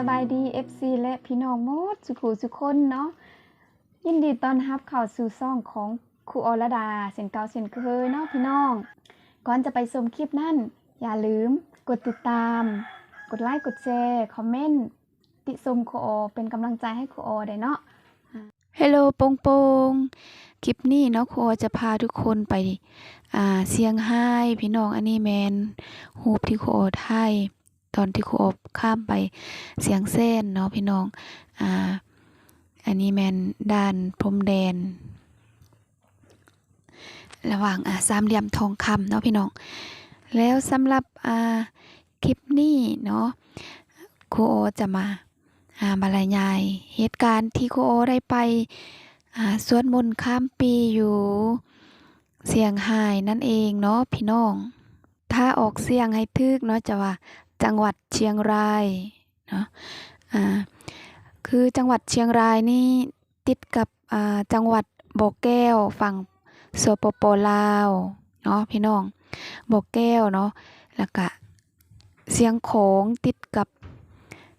ສະບາຍດີ ເອັຟຊີ ແລະ ພີ່ນ້ອງໝົດສູ່ຜູ້ສູ່ຄົນເນາະ. ຍິນດີຕ້ອນຮັບເຂົ້າສູ່ຊ່ອງຂອງຄູອໍລະດາ ເຊັ່ນເກົ່າເຊັ່ນເຄີຍເນາະພີ່ນ້ອງ. ກ່ອນຈະໄປຊົມຄລິບນັ້ນ, ຢ່າລືມກົດຕິດຕາມ, ກົດໄລ, ກົດແຊ, ຄອມເມັນ, ຕິຊົມຄູອໍ ເປັນກຳລັງໃຈໃຫ້ຄູອໍໄດ້ເນາະ. ເຮໂລໂປງໂປງ, ຄລິບນີ້ເນາະ ຄູອໍຈະພາທຸກຄົນໄປ ອ່າ ຊຽງຮາຍ ພີ່ນ້ອງ. ອັນນີ້ແມ່ນຮູບທີ່ຄູອໍຖ່າຍຕອນທີ່ຄູອໍຂ້າມໄປຊຽງແສນເນາະພີ່ນ້ອງ. ອ່າ ອັນນີ້ແມ່ນດ່ານພົມແດນ ລະຫວ່າງ ອ່າ ສາມຫຼ່ຽມທອງຄຳເນາະພີ່ນ້ອງ. ແລ້ວສຳລັບ ອ່າ ຄລິບນີ້ເນາະ ຄູອໍຈະມາ ອ່າ ບັນລະຍາຍເຫດການທີ່ຄູອໍໄດ້ໄປ ອ່າ ສວດມົນຂ້າມປີຢູ່ຊຽງຮາຍນັ້ນເອງເນາະພີ່ນ້ອງ. ຖ້າອອກສຽງໃຫ້ຖືກເນາະ ຈະວ່າ ຈັງຫວັດຊຽງລາຍເນາະ. ອ່າ ຄືຈັງຫວັດຊຽງລາຍນີ້ ຕິດກັບ ອ່າ ຈັງຫວັດບໍ່ແກ້ວ ຝັ່ງ ສປປ ລາວເນາະພີ່ນ້ອງ. ບໍ່ແກ້ວເນາະ ແລ້ວກະຊຽງຂອງ ຕິດກັບ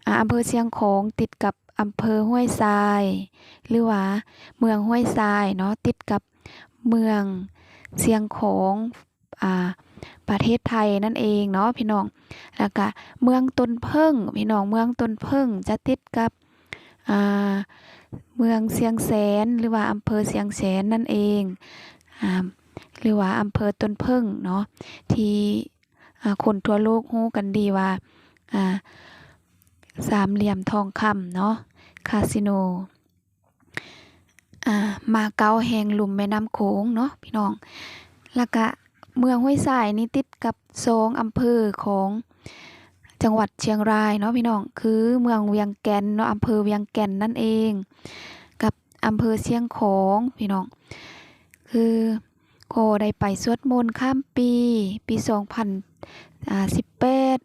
ອ່າ ອຳເພີຊຽງຂອງ ຕິດກັບອຳເພີຫ້ວຍຊາຍ ຫຼືວ່າເມືອງຫ້ວຍຊາຍເນາະ ຕິດກັບເມືອງຊຽງຂອງ ອ່າ ປະເທດໄທນັ້ນເອງເນາະພີ່ນ້ອງ. ແລ້ວກະເມືອງຕົ້ນເຜິ້ງ ພີ່ນ້ອງ, ເມືອງຕົ້ນເຜິ້ງຈະຕິດກັບ ອ່າ ເມືອງຊຽງແສນ ຫຼືວ່າອຳເພີຊຽງແສນນັ້ນເອງ ອ່າ ຫຼືວ່າອຳເພີຕົ້ນເຜິ້ງເນາະ ທີ່ ອ່າ ຄົນທົ່ວໂລກຮູ້ກັນດີວ່າ ອ່າ ສາມຫຼ່ຽມທອງຄຳເນາະ ຄາສິໂນ ອ່າ ມາເກັາແຫ່ງລຸ່ມແມ່ນ້ຳໂຂງເນາະພີ່ນ້ອງ. ແລ້ວກະເມືອງຫ້ວຍຊາຍນີ້ຕິດກັບສອງອຳເພີຂອງຈັງຫວັດຊຽງລາຍເນາະພີ່ນ້ອງ ຄືເມືອງວຽງແກ່ນເນາະ ອຳເພີວຽງແກ່ນນັ້ນເອງ ກັບອຳເພີຊຽງຂອງພີ່ນ້ອງ. ຄື ກໍໄດ້ໄປສວດມົນຂ້າມປີ ປີສອງພັນສິບແປດ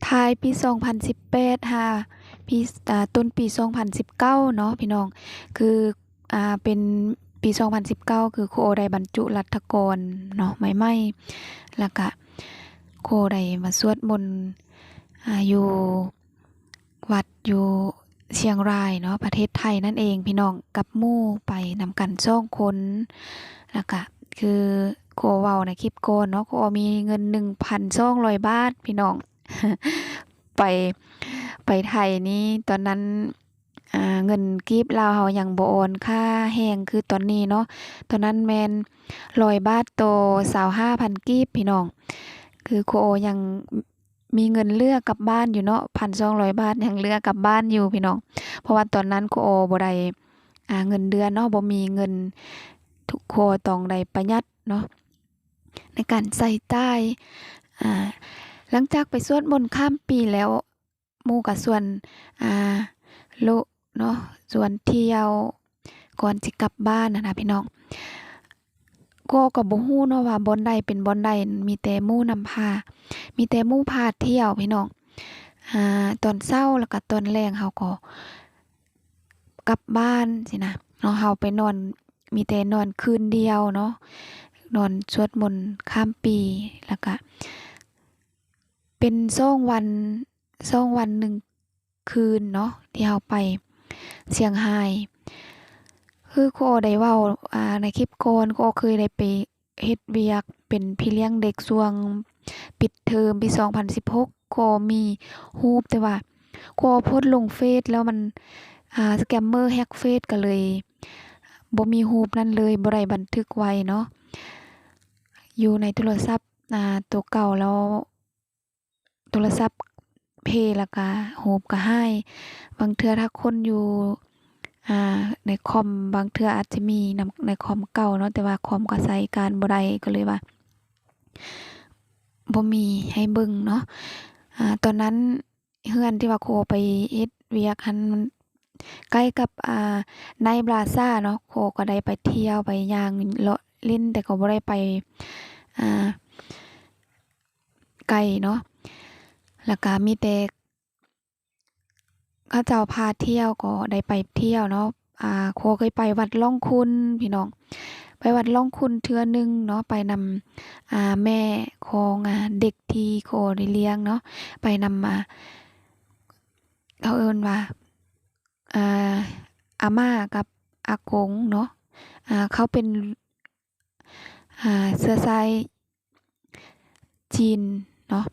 ທ້າຍປີສອງພັນສິບແປດ ຫາປີ ອ່າ ຕົ້ນປີສອງພັນສິບເກົ້າເນາະພີ່ນ້ອງ. ຄື ອ່າ ເປັນປີສອງພັນສິບເກົ້າ ຄືຄູອໍໄດ້ບັນຈຸລັດຖະກອນເນາະ ໃໝ່ໆ ແລ້ວກະຄູອໍໄດ້ມາສວດມົນ ອ່າ ຢູ່ ວັດຢູ່ຊຽງລາຍເນາະ ປະເທດໄທນັ້ນເອງພີ່ນ້ອງ ກັບໝູ່ໄປນຳກັນສອງຄົນ. ແລ້ວກະຄືຄູອໍເວົ້າໃນຄລິບກ່ອນເນາະ ຄູອໍມີເງິນໜຶ່ງພັນສອງຮ້ອຍບາດພີ່ນ້ອງ ໄປ ໄປໄທນີ້ ຕອນນັ້ນ ອ່າ ເງິນກີບລາວເຮົາຍັງບໍ່ອ່ອນຄ່າແຮງຄືຕອນນີ້ເນາະ ຕອນນັ້ນແມ່ນຮ້ອຍບາດຕໍ່ຊາວຫ້າພັນກີບພີ່ນ້ອງ. ຄືຄູອໍຍັງ ມີເງິນເຫຼືອກັບບ້ານຢູ່ເນາະ ພັນສອງຮ້ອຍບາດ ຍັງເຫຼືອກັບບ້ານຢູ່ພີ່ນ້ອງ. ເພາະວ່າຕອນນັ້ນຄູອໍບໍ່ໄດ້ ອ່າ ເງິນເດືອນເນາະ ບໍ່ມີເງິນ ທຸກ ຄູອໍຕ້ອງໄດ້ປະຢັດເນາະ ໃນການໃຊ້ຈ່າຍ. ອ່າ ຫຼັງຈາກໄປສວດມົນຂ້າມປີແລ້ວ ໝູ່ກໍຊວນ ອ່າ ໂລະເນາະ ຊວນທ່ຽວ ກ່ອນຊິກັບບ້ານຫັ້ນນະພີ່ນ້ອງ. ກໍ ກໍບໍ່ຮູ້ເນາະວ່າບ່ອນໃດເປັນບ່ອນໃດ ມີແຕ່ໝູ່ນຳພາ ມີແຕ່ໝູ່ພາທ່ຽວພີ່ນ້ອງ. ອ່າ ຕອນເຊົ້າແລ້ວກໍຕອນແລງເຮົາກໍກັບບ້ານຊີ້ນະເນາະ. ເຮົາໄປນອນ ມີແຕ່ນອນຄືນດຽວເນາະ ນອນສວດມົນຂ້າມປີ ແລ້ວກະເປັນສອງວັນ ສອງວັນໜຶ່ງ ຄືນເນາະ ທີ່ເຮົາໄປຊຽງຮາຍ. ຄືຄູອໍໄດ້ເວົ້າ ອ່າ ໃນຄລິບກ່ອນ ຄູອໍເຄີຍໄດ້ໄປເຮັດວຽກເປັນພີ່ລ້ຽງເດັກຊ່ວງປິດເທີມປີສອງພັນສິບຫົກ ຄູອໍມີຮູບ ແຕ່ວ່າຄູອໍໂພສລົງເຟສແລ້ວມັນ ອ່າ ສະແກມເມີແຮັກເຟສ ກໍເລີຍບໍ່ມີຮູບນັ້ນເລີຍ ບໍ່ໄດ້ບັນທຶກໄວ້ເນາະ ຢູ່ໃນໂທລະສັບ ອ່າ ໂຕເກົ່າແລ້ວ ໂທລະສັບເພ ແລ້ວກະຮູບກະຫາຍ. ບາງເທື່ອຖ້າຄົ້ນຢູ່ ອ່າ ໃນຄອມ ບາງເທື່ອອາດຈະມີນຳໃນຄອມເກົ່າເນາະ ແຕ່ວ່າຄອມກໍໃຊ້ການບໍ່ໄດ້ ກໍເລີຍວ່າບໍ່ມີໃຫ້ເບິ່ງເນາະ. ອ່າ ຕອນນັ້ນເຮືອນທີ່ວ່າຄູໄປເຮັດວຽກຫັ້ນ ມັນໃກ້ກັບ ອ່າ ໄນບຣາຊາເນາະ ຄູກໍໄດ້ໄປທ່ຽວ ໄປຍ່າງເລາະຫຼິ້ນ ແຕ່ກໍບໍ່ໄດ້ໄປ ອ່າ ໄກເນາະ ແລ້ວກະມີແຕ່ເຂົາເຈົ້າພາທ່ຽວ ກໍໄດ້ໄປທ່ຽວເນາະ. ອ່າ ຄູເຄີຍໄປວັດລ່ອງຄຸນພີ່ນ້ອງ ໄປວັດລ່ອງຄຸນເທື່ອໜຶ່ງເນາະ ໄປນຳ ອ່າ ແມ່ຂອງ ອ່າ ເດັກທີ່ຄູໄດ້ລ້ຽງເນາະ ໄປນຳ ອ່າ ເຂົາເອີ້ນວ່າ ອ່າ ອາມ່າກັບອາກົງເນາະ ອ່າ ເຂົາເປັນ ອ່າ ເຊື້ອສາຍຈີນເນາະ.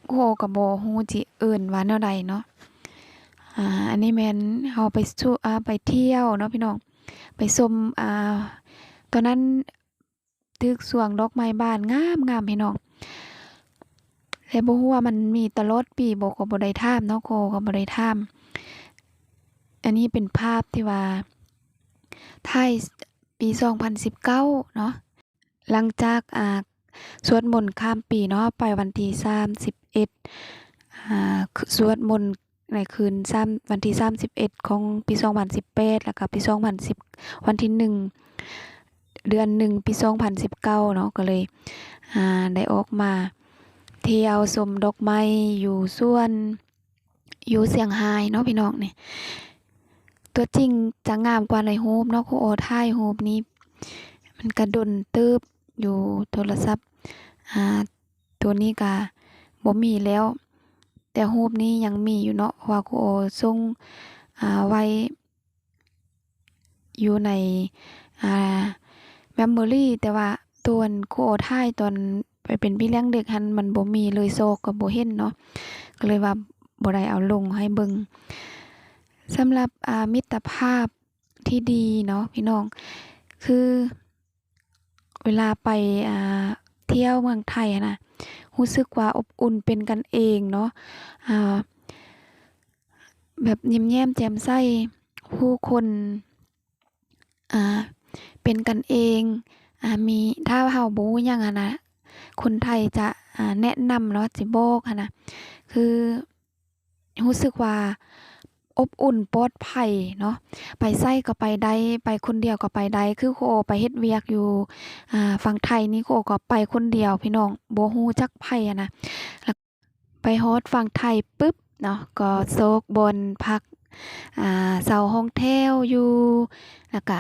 ຄູໂອກໍບໍ່ຮູ້ຊິເອີ້ນວ່າແນວໃດເນາະ. ອ່າ ອັນນີ້ແມ່ນເຮົາໄປສູ່ ອ່າ ໄປທ່ຽວເນາະພີ່ນ້ອງ ໄປຊົມ ອ່າ ຕອນນັ້ນ ຖືກຊ່ວງດອກໄມ້ບານງາມໆ ພີ່ນ້ອງ ແລະ ບໍ່ຮູ້ວ່າມັນມີຕະຫຼອດປີບໍ່ ກໍບໍ່ໄດ້ຖາມເນາະ ກໍ ກໍບໍ່ໄດ້ຖາມ. ອັນນີ້ເປັນພາບທີ່ວ່າຖ່າຍປີສອງພັນສິບເກົ້າເນາະ ຫຼັງຈາກ ອ່າ ສວດມົນຂ້າມປີເນາະ ໄປວັນທີສາມສິບເອັດ ອ່າ ສວດມົນ ໃນຄືນສາມ ວັນທີສາມສິບເອັດຂອງປີສອງພັນສິບແປດ ແລ້ວກໍປີສອງພັນສິບ ວັນທີໜຶ່ງ ເດືອນໜຶ່ງ ປີສອງພັນສິບເກົ້າເນາະ ກໍເລີຍ ອ່າ ໄດ້ອອກມາທ່ຽວຊົມດອກໄມ້ຢູ່ສວນ ຢູ່ຊຽງຮາຍເນາະພີ່ນ້ອງ. ນີ້ຕົວຈິງຈະງາມກວ່າໃນຮູບເນາະ ຄູໂອຖ່າຍຮູບນີ້ ມັນກະດົນເຕີບຢູ່ໂທລະສັບ ອ່າ ໂຕນີ້ກະບໍ່ມີແລ້ວ ແຕ່ຮູບນີ້ຍັງມີຢູ່ເນາະ ເພາະວ່າຄູໂອສົ່ງ ອ່າ ໄວ້ຢູ່ໃນ ອ່າ ເມມໂມຣີ ແຕ່ວ່າໂຕອັນຄູໂອຖ່າຍຕອນໄປເປັນພີ່ລ້ຽງເດັກຫັ້ນ ມັນບໍ່ມີເລີຍ ຊອກກໍບໍ່ເຫັນເນາະ ກໍເລີຍວ່າບໍ່ໄດ້ເອົາລົງໃຫ້ເບິ່ງ. ສຳລັບ ອ່າ ມິດຕະພາບທີ່ດີເນາະພີ່ນ້ອງ ຄື ເວລາໄປ ອ່າ ທ່ຽວເມືອງໄທຫັ້ນນະ ຮູ້ສຶກວ່າອົບອຸ່ນເປັນກັນເອງເນາະ ອ່າ ແບບຍິ້ມແຍ້ມແຈ່ມໃສ ຜູ້ຄົນ ອ່າ ເປັນກັນເອງ ອ່າ ມີ ຖ້າເຮົາບໍ່ຮູ້ຫຍັງຫັ້ນນະ ຄົນໄທຈະ ອ່າ ແນະນຳເນາະ ຊິບອກຫັ້ນນະ ຄື ຮູ້ສຶກວ່າອົບອຸ່ນປອດໄພເນາະ ໄປໃສກໍໄປໄດ້ ໄປຄົນດຽວກໍໄປໄດ້ ຄືຄູໂອໄປເຮັດວຽກຢູ່ ອ່າ ຝັ່ງໄທນີ້ ຄູໂອກໍໄປຄົນດຽວພີ່ນ້ອງ ບໍ່ຮູ້ຈັກໃຜຫັ້ນນະ. ແລ້ວໄປຮອດຝັ່ງໄທປຶບເນາະ ກໍຊອກບ່ອນພັກ ອ່າ ເຊົ່າຫ້ອງແຖວຢູ່ ແລ້ວກະ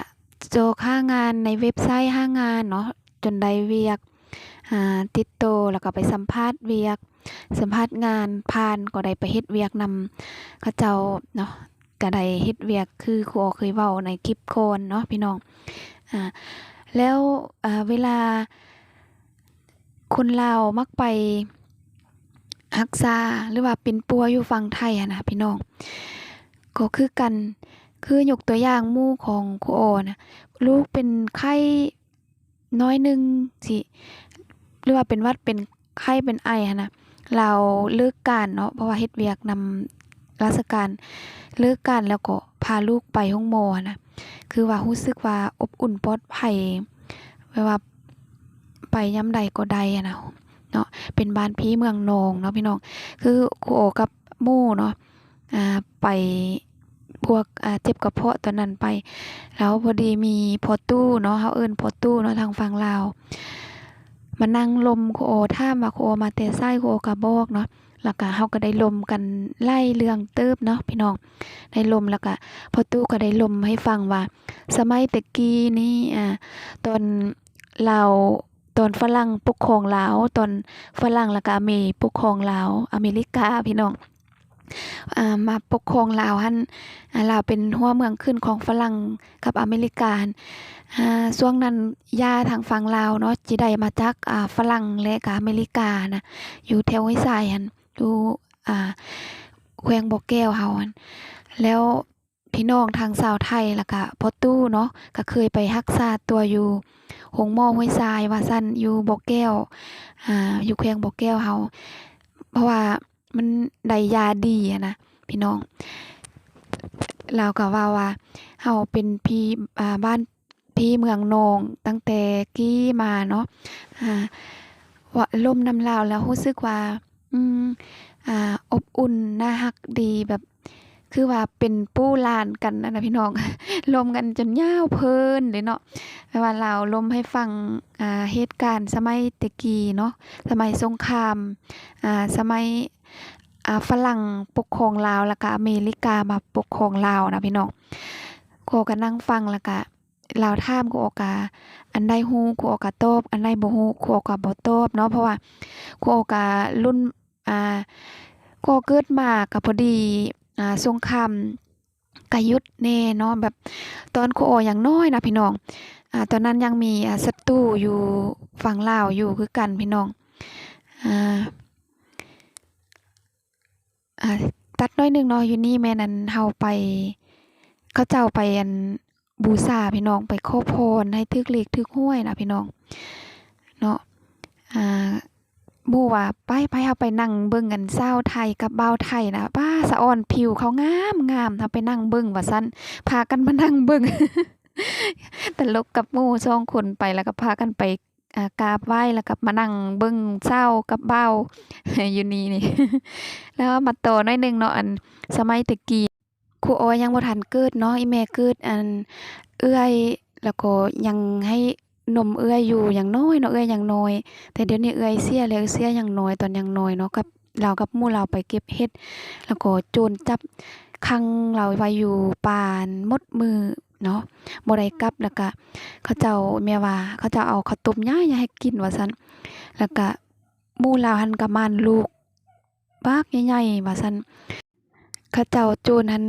ຊອກຫາງານໃນເວັບໄຊຫາງານເນາະ ຈົນໄດ້ວຽກ ອ່າ ຕິດຕໍ່ ແລ້ວກໍໄປສຳພາດວຽກ ສຳພາດງານຜ່ານ ກໍໄດ້ໄປເຮັດວຽກນຳເຂົາເຈົ້າເນາະ ກໍໄດ້ເຮັດວຽກຄືຄູໂອເຄີຍເວົ້າໃນຄລິບກ່ອນເນາະພີ່ນ້ອງ. ອ່າ ແລ້ວ ອ່າ ເວລາຄົນລາວມັກໄປຮັກສາ ຫຼືວ່າປິ່ນປົວຢູ່ຝັ່ງໄທຫັ້ນນະພີ່ນ້ອງ ກໍຄືກັນ ຄືຍົກຕົວຢ່າງໝູ່ຂອງຄູໂອນະ ລູກເປັນໄຂ້ ໜ້ອຍໜຶ່ງຊິ ຫຼືວ່າເປັນຫວັດເປັນໄຂ້ເປັນໄອຫັ້ນນະ ລາວເລີກການເນາະ ເພາະວ່າເຮັດວຽກນຳລາຊະການ ເລີກການແລ້ວກໍພາລູກໄປໂຮງໝໍຫັ້ນນະ ຄືວ່າຮູ້ສຶກວ່າອົບອຸ່ນປອດໄພ ແບບວ່າໄປຍາມໃດກໍໄດ້ຫັ້ນນະເນາະ ເປັນບ້ານພີ່ເມືອງນ້ອງເນາະພີ່ນ້ອງ ຄືຄູໂອກັບໝູ່ເນາະ ອ່າ ໄປ ພວກ ອ່າ ເຈັບກະເພາະຕອນນັ້ນໄປ ແລ້ວພໍດີມີພໍ່ຕູ້ເນາະ ເຮົາເອີ້ນພໍ່ຕູ້ເນາະ ທາງຝັ່ງລາວ ມານັ່ງລົມຄູໂອ ຖາມວ່າຄູໂອມາແຕ່ໃສ ຄູໂອກໍບອກເນາະ ແລ້ວກະເຮົາກໍໄດ້ລົມກັນຫຼາຍເລື່ອງເຕີບເນາະພີ່ນ້ອງ ໄດ້ລົມ ແລ້ວກະພໍ່ຕູ້ກໍໄດ້ລົມໃຫ້ຟັງວ່າ ສະໄໝແຕ່ກີ້ນີ້ ອ່າ ຕອນລາວ ຕອນຝຣັ່ງປົກຄອງລາວ ຕອນຝຣັ່ງ ແລ້ວກະອາເມປົກຄອງລາວ ອາເມລິກາພີ່ນ້ອງ ອ່າ ມາປົກຄອງລາວຫັ້ນ ອ່າ ລາວເປັນຫົວເມືອງຂຶ້ນຂອງຝຣັ່ງກັບອາເມລິກາຫັ້ນ ອ່າ ຊ່ວງນັ້ນຫຍ້າທາງຝັ່ງລາວເນາະ ຊິໄດ້ມາຈາກ ອ່າ ຝຣັ່ງ ແລະກະອາເມລິການະ ຢູ່ແຖວຫ້ວຍຊາຍຫັ້ນ ຢູ່ ອ່າ ແຂວງບໍ່ແກ້ວເຮົາຫັ້ນ ແລ້ວ ພີ່ນ້ອງທາງຊາວໄທ ແລ້ວກະພໍ່ຕູ້ເນາະ ກະເຄີຍໄປຮັກສາຕົວຢູ່ໂຮງໝໍຫ້ວຍຊາຍວ່າຊັ້ນ ຢູ່ບໍ່ແກ້ວ ອ່າ ຢູ່ແຂວງບໍ່ແກ້ວເຮົາ ເພາະວ່າມັນໄດ້ຢາດີຫັ້ນນະພີ່ນ້ອງ ລາວກະເວົ້າວ່າ ເຮົາເປັນພີ່ ອ່າ ບ້ານພີ່ເມືອງນ້ອງຕັ້ງແຕ່ກີ້ມາເນາະ ອ່າ ວ່າລົມນຳລາວແລ້ວຮູ້ສຶກວ່າ ອືມ ອ່າ ອົບອຸ່ນ ໜ້າຮັກດີ ແບບ ຄືວ່າເປັນປູ່ຫຼານກັນຫັ້ນນະພີ່ນ້ອງ ລົມກັນຈົນຍາວເພີນເລີຍເນາະ ແບບວ່າລາວລົມໃຫ້ຟັງ ອ່າ ເຫດການສະໄໝແຕ່ກີ້ເນາະ ສະໄໝສົງຄາມ ອ່າ ສະໄໝ ອ່າ ຝຣັ່ງປົກຄອງລາວ ແລ້ວກະອາເມລິກາມາປົກຄອງລາວນະພີ່ນ້ອງ ຄູໂອກໍນັ່ງຟັງ ແລ້ວກະ ລາວຖາມຄູໂອກະ ອັນໃດຮູ້ຄູໂອກະຕອບ ອັນໃດບໍ່ຮູ້ຄູໂອກະບໍ່ຕອບເນາະ ເພາະວ່າຄູໂອກະລຸ້ນ ອ່າ ກໍເກີດມາກໍພໍດີ ອ່າ ສົງຄາມກໍຢຸດແດ່ເນາະ ແບບຕອນຄູອໍຍັງນ້ອຍນະພີ່ນ້ອງ ອ່າ ຕອນນັ້ນຍັງມີ ອ່າ ສັດຕູຢູ່ຝັ່ງລາວຢູ່ຄືກັນພີ່ນ້ອງ ອ່າ ອ່າ ຕັດໜ້ອຍໜຶ່ງເນາະ ຢູ່ນີ້ແມ່ນອັນເຮົາໄປ ເຂົາເຈົ້າໄປອັນ ບູຊາພີ່ນ້ອງ ໄປຂໍພອນໃຫ້ຖືກເລກຖືກຫວຍນະພີ່ນ້ອງເນາະ ອ່າ ໝູ່ວ່າ ໄປ ໄປ ເຮົາໄປນັ່ງເບິ່ງອັນສາວໄທກັບບ່າວໄທນະ ປ້າ ສະອອນຜິວເຂົາງາມໆ ເຮົາໄປນັ່ງເບິ່ງວ່າຊັ້ນ ພາກັນມານັ່ງເບິ່ງ ຕະຫຼົກກັບໝູ່ສອງຄົນໄປ ແລ້ວກໍພາກັນໄປ ອ່າ ກາບໄຫວ້ ແລ້ວກໍມານັ່ງເບິ່ງສາວກັບບ່າວຢູ່ນີ້ນີ້ ແລ້ວມາຕໍ່ໜ້ອຍໜຶ່ງເນາະ ອັນສະໄໝແຕ່ກີ້ ຄູອໍຍັງບໍ່ທັນເກີດເນາະ ອີ່ແມ່ເກີດອັນເອື້ອຍ ແລ້ວກໍຍັງໃຫ້ນົມເອື້ອຍຢູ່ ຍັງນ້ອຍເນາະ ເອື້ອຍຍັງນ້ອຍ ແຕ່ດຽວນີ້ເອື້ອຍເສຍແລ້ວ ເສຍຍັງນ້ອຍ ຕອນຍັງນ້ອຍເນາະ ກັບລາວກັບໝູ່ລາວໄປເກັບເຫັດ ແລ້ວກໍໂຈນຈັບຂັງລາວໄວ້ຢູ່ປ່າໝົດມື້ເນາະ ບໍ່ໄດ້ກັບ ແລ້ວກະເຂົາເຈົ້າ ແມ່ວ່າເຂົາເຈົ້າເອົາເຂົ້າຕົ້ມຫຍ້າຍໃຫ້ກິນວ່າຊັ້ນ ແລ້ວກະໝູ່ລາວຫັ້ນກະມານລູກ ບັກໃຫຍ່ໆວ່າຊັ້ນ ເຂົາເຈົ້າໂຈນຫັ້ນ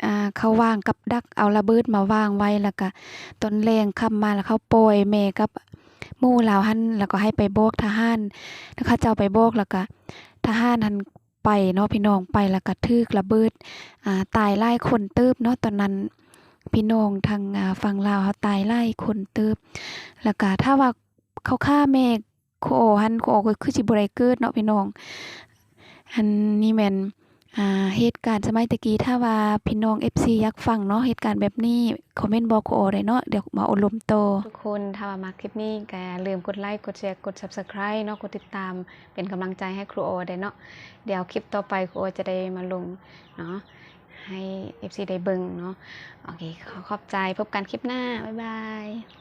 ອ່າ ເຂົາວາງກັບດັກ ເອົາລະເບີດມາວາງໄວ້ ແລ້ວກະຕອນແລງຄ່ຳມາ ແລ້ວເຂົາປ່ອຍແມ່ກັບໝູ່ລາວຫັ້ນ ແລ້ວກໍໃຫ້ໄປບອກທະຫານ ແລ້ວເຂົາເຈົ້າໄປບອກ ແລ້ວກະທະຫານຫັ້ນໄປເນາະພີ່ນ້ອງ ໄປແລ້ວກະຖືກລະເບີດ ອ່າ ຕາຍຫຼາຍຄົນເຕີບເນາະ ຕອນນັ້ນພີ່ນ້ອງທາງ ອ່າ ຝັ່ງລາວເຮົາຕາຍຫຼາຍຄົນເຕີບ ແລ້ວກະຖ້າວ່າເຂົາຂ້າແມ່ ຄູອໍຫັ້ນ ຄູອໍກໍຄືຊິບໍ່ໄດ້ເກີດເນາະພີ່ນ້ອງ ອັນນີ້ແມ່ນ ອ່າ ເຫດການສະໄໝແຕ່ກີ້ ຖ້າວ່າພີ່ນ້ອງເອັຟຊີຢາກຟັງເນາະ ເຫດການແບບນີ້ ຄອມເມັນບອກຄູອໍໄດ້ເນາະ ດຽວມາໂອ້ລົມຕໍ່. ທຸກຄົນ ຖ້າວ່າມັກຄລິບນີ້ກໍຢ່າລືມກົດໄລ ກົດແຊ ກົດ Subscribe ເນາະ ກົດຕິດຕາມເປັນກຳລັງໃຈໃຫ້ຄູອໍໄດ້ເນາະ ດຽວຄລິບຕໍ່ໄປຄູອໍຈະໄດ້ມາລົງເນາະ ໃຫ້ເອັຟຊີໄດ້ເບິ່ງເນາະ ໂອເຄ ຂໍຂອບໃຈ ພົບກັນຄລິບໜ້າ ບາຍບາຍ.